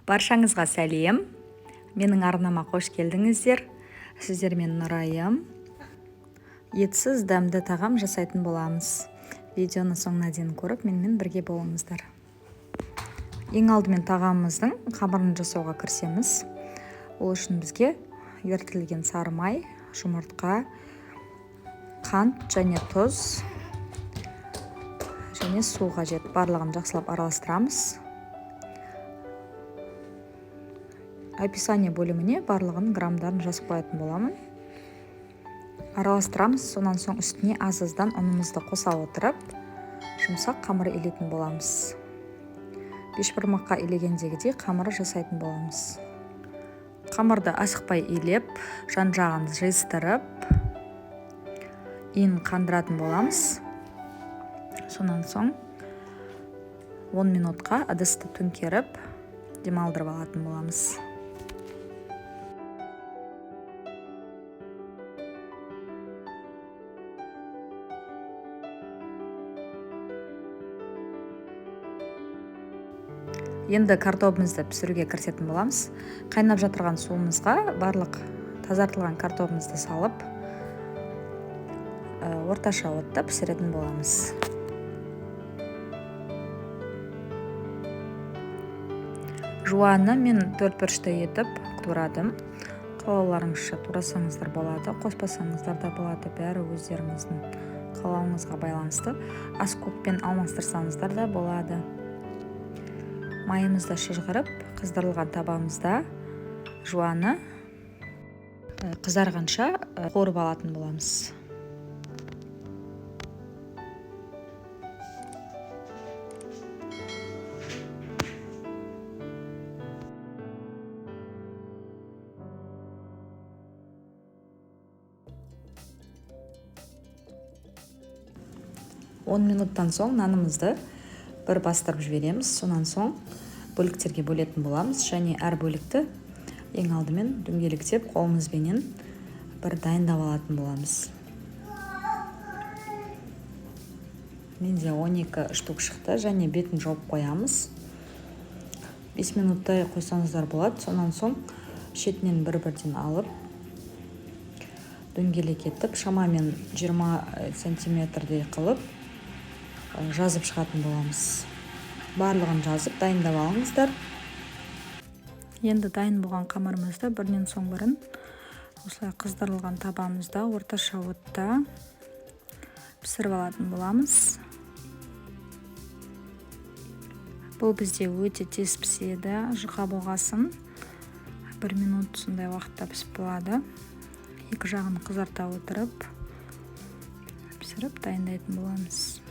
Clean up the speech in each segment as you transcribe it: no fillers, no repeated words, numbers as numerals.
Баршаңызға сәлем. Менің арнама қош келдіңіздер. Сіздермен Нұрайым. Етсіз дәмді тағам жасайтын боламыз. Видеоны соңына дейін көріп, менімен бірге болыңыздар. Ең алдымен тағамымыздың қамырын жасауға кірісеміз. Ол үшін бізге ерітілген сары май, жұмыртқа, қант және тұз және су қажет. Барлығын жақсылап араластырамыз. Описание бөліміне барлығын грамдарын жазып қоятын боламын. Араластырамыз, сонан соң үстіне аз-аздан ұнымызды қоса отырып, жұмсақ қамыр илейтін боламыз. Бешбармаққа илегендегідей қамыр жасайтын боламыз. Қамырды асықпай илеп, жан-жағын жиыстырып, иін қандыратын боламыз. Сонан соң 10 минутқа ыдысты төңкеріп, демалдырып алатын боламыз. Енді картобымызды пісіруге кірісетін боламыз. Қайнап жатырған суымызға барлық тазартылған картобымызды салып, орташа отта пісіретін боламыз. Жуаны мен төрт бұрышты етіп турадым. Қалауларыңызша турасаңыздар болады, қоспасаңыздар да болады, бәрі өздеріңіздің қалауыңызға байланысты. Аскөкпен алмастырсаңыздар да болады. Майымызды шыжғырып, қыздырылған табамызда жуаны қызарғанша қуырып алатын боламыз. Он минуттан соң нанымызды бір бастырып жібереміз. Сонан соң бөліктерге бөлетін боламыз және әр бөлікті ең алдымен дөңгелектеп қолымызбенен бір дайындап алатын боламыз. Менде 12 штук шықты және бетін жауып қоямыз. 5 минуттай қойсаңыздар болады. Сонан соң шетінен бір-бірден алып дөңгелек етіп шамамен 20 сантиметрдей қылып жазып шығатын боламыз. Барлығын жазып дайындап алыңыздар. Енді дайын болған қамырымызды бірінен соң бірін осылай қыздырылған табамызда орташа отта пісіріп алатын боламыз. Бұл бізде өте тез піседі, жұқа болғасын 1 минут сондай уақытта пісіп болады. Екі жағын қызарта отырып пісіріп дайындайтын боламыз.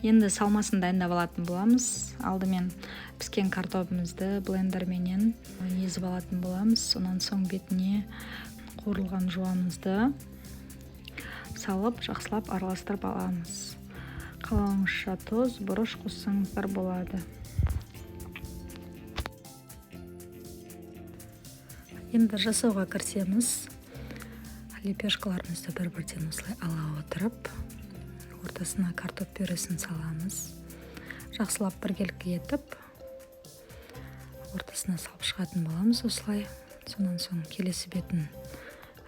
Енді салмасын дайындап алатын боламыз. Алдымен піскен картобымызды блендерменен езіп алатын боламыз. Сонан соң бетіне қуырылған жуамызды салып, жақсылап араластырып аламыз. Қалауыңызша тұз, бұрыш қоссаңыздар болады. Енді жасауға кірісеміз. Лепешкаларымызды бір-бірден осылай ала отырып, ортасына картоп пюресін саламыз. Жақсылап біркелкі етіп, ортасына салып шығатын боламыз осылай. Сонан соң келесі бетін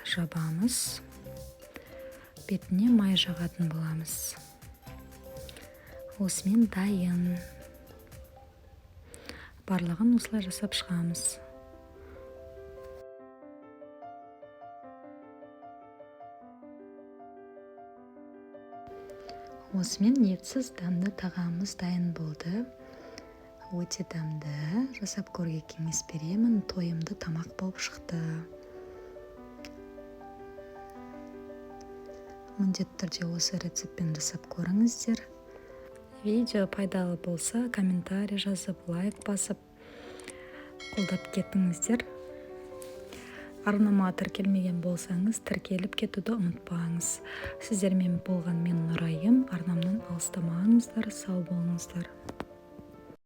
жабамыз. Бетіне май жағатын боламыз. Осымен дайын. Барлығын осылай жасап шығамыз. Осымен етсіз дәмді тағамымыз дайын болды. Өте дәмді, жасап көруге кеңес беремін. Тойымды тамақ болып шықты. Міндетті түрде осы рецептпен жасап көріңіздер. Видео пайдалы болса, комментарий жазып, лайк басып, қолдап кетіңіздер. Арнама тіркелмеген болсаңыз, тіркеліп кетуді ұмытпаңыз. Сіздермен болған мен Нұрайым. Арнамнан алыстамаңыздар, сау болыңыздар.